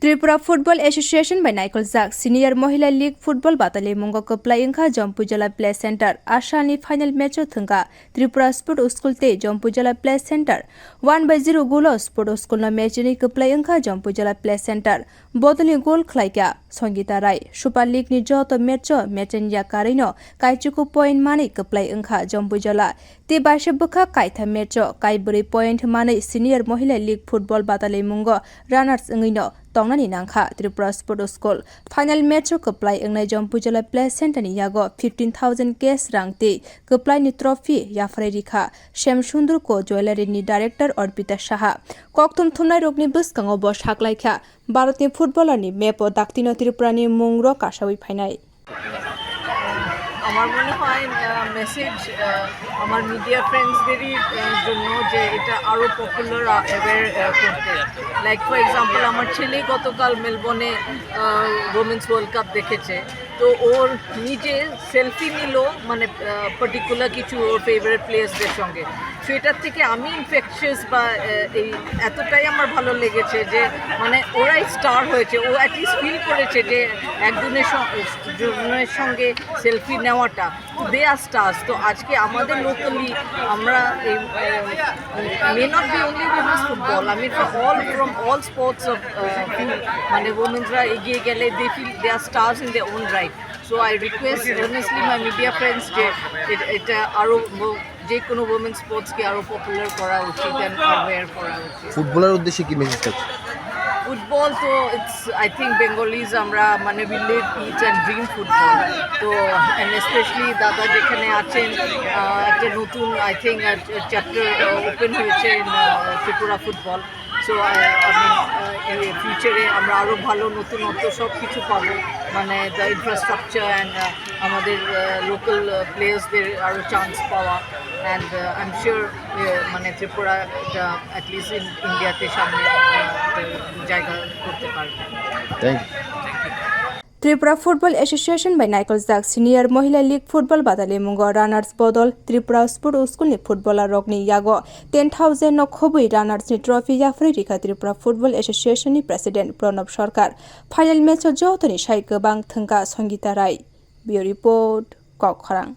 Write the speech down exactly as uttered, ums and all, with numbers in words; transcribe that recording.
Tripura Football Association bai naikoljak Senior Mohila League Football batalimungo kwplai wngkha Jampuijala Play Center. Asalni final match-o thwngkha Tripura Sport School tei Jampuijala Play Center. One by zero goal-o Sport School-no match-ni kwplai wngkha Jampuijala Play Center. Bodolni goal khlaikha Songita Rai. Super League-ni joto match-o match wngya karwi-no kaichuku point manwi kwplai wngkha Jampuijala. Tei baisa bwkha kaitha match-o kaibrwi point manwi Senior Mohila League Football batalimungo runners wngwi-no tongnani nangkha Tripura Sport School. Final match-o kwplai wngnai Jampuijala Play Center-ni yago fifteen thousand cash rang tei kwplaini trophy yapharwi rikha Shyamsundar Co Jewellery-ni director Arpita Saha. Kokthum thumnairokni bwskango bo saklaikha Bharatni footballer-ni map-o daktino Tripurani mungrok kasawi phainai. আমার মনে হয় মেসেজ আমার মিডিয়া ফ্রেন্ডসদেরই জন্য, যে এটা আরও popular aware করতে। লাইক ফর এক্সাম্পল, আমার ছেলে গতকাল মেলবোর্নে উইমেন্স ওয়ার্ল্ড কাপ দেখেছে, তো ওর নিজে সেলফি নিল, মানে পার্টিকুলার কিছু ওর ফেভারিট প্লেয়ার্সদের সঙ্গে। তো এটার থেকে আমি ইনফেকশাস বা আহ, এই এতটাই আমার ভালো লেগেছে যে মানে ওরাই স্টার হয়েছে, ও অ্যাটলিস্ট ফিল করেছে যে একজনের স- জনের সঙ্গে সেলফি নেওয়াটা। They are stars. তো আজকে আমাদের লোকালি আমরা এই may not be only women's football, আমি all from all sports of মানে উইমেন্সরা এগিয়ে গেলে they feel they are stars in their own right. So I request honestly my media friends যে এ- এটা আরও যে কোনো উইমেন স্পোর্টসকে আরও পপুলার করা উচিত অ্যান্ড অ্যাওয়ার করা উচিত। ফুটবলের উদ্দেশ্যে কি মেসেজ থাকছে? ফুটবল তো ইটস আই থিঙ্ক বেঙ্গলিজ আমরা মানে we live it and dream football. তো অ্যান্ড স্পেশালি দাদা যেখানে আছেন, আহ, একটা নতুন আই থিঙ্ক চ্যাপ্টার ওপেন হয়েছে ইন ত্রিপুরা ফুটবল। সো আমি ফিউচারে আমরা আরও ভালো নতুনত্ব সব কিছু পাবো, মানে দ্য ইনফ্রাস্ট্রাকচার অ্যান্ড আমাদের লোকাল প্লেয়ার্সদের আরও চান্স পাওয়া। অ্যান্ড আই এম শিওর মানে ত্রিপুরা এটা অ্যাটলিস্ট ইন্ডিয়াতে সামনে আহ, একটা জায়গা করতে পারবে। Thank you. Tripura Football Association bai naikoljak Senior Mohila League Football batalimungo runners bodol Tripura Sport School ni footballer rokni yago ten thousand no khobwi runners ni trophy yapharwi rikha Tripura Football Association ni President Pranab Sarkar. Final match o jotoni sai kwbang thwngkha Songita Rai. Bureau Report, Kokkhorang.